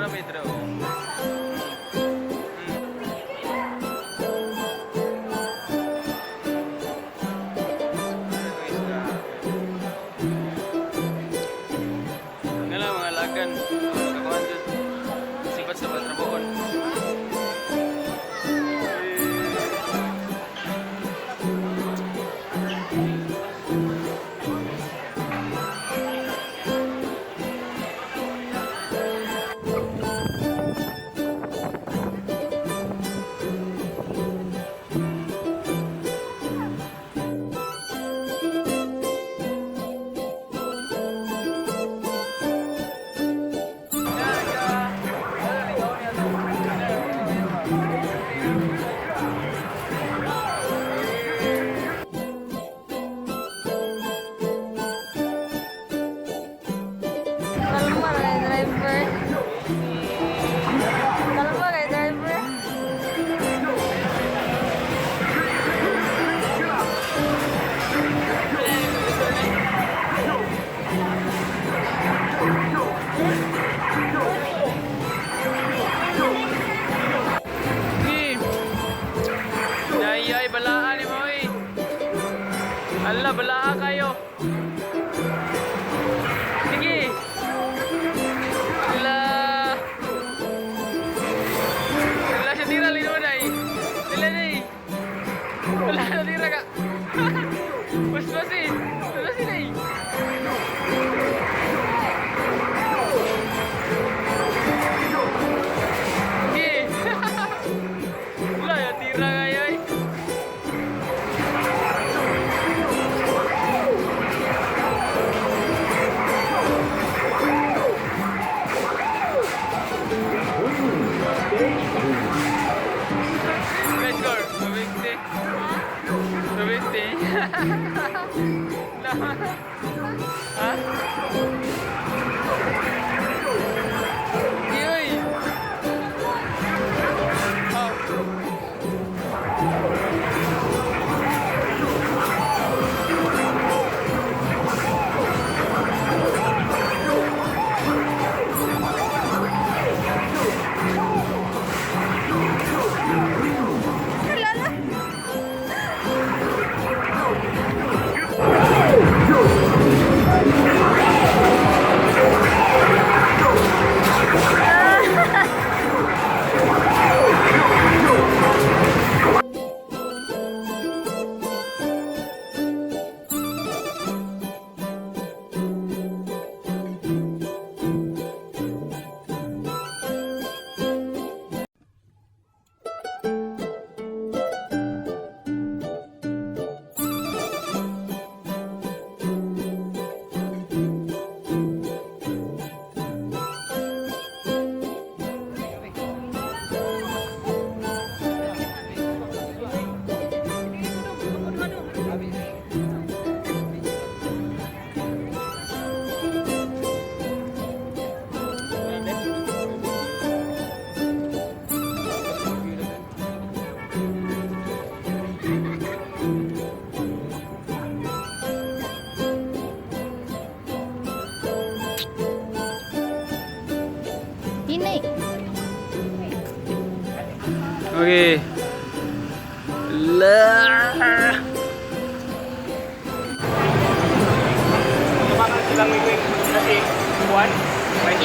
Mura may dra oh. Nga lang mga lagan, makakuhan dyan. Sipat sa patrabaon. Kalma kay driver. Kalma kay driver. Sige. Nayay, balaan ni mo eh. Ala, balaa kayo. Sige. Ala. Ala siya tira, lino na eh. Dila na eh. Wala na tira ka. Mas eh. Wala sila eh. Sige. Wala, tira kayo eh. Let's go. 250. 250. Ha? Yoy. Oh. Wala na. Hinay. Okay. La. Tumakan silang wing kasi buwan. May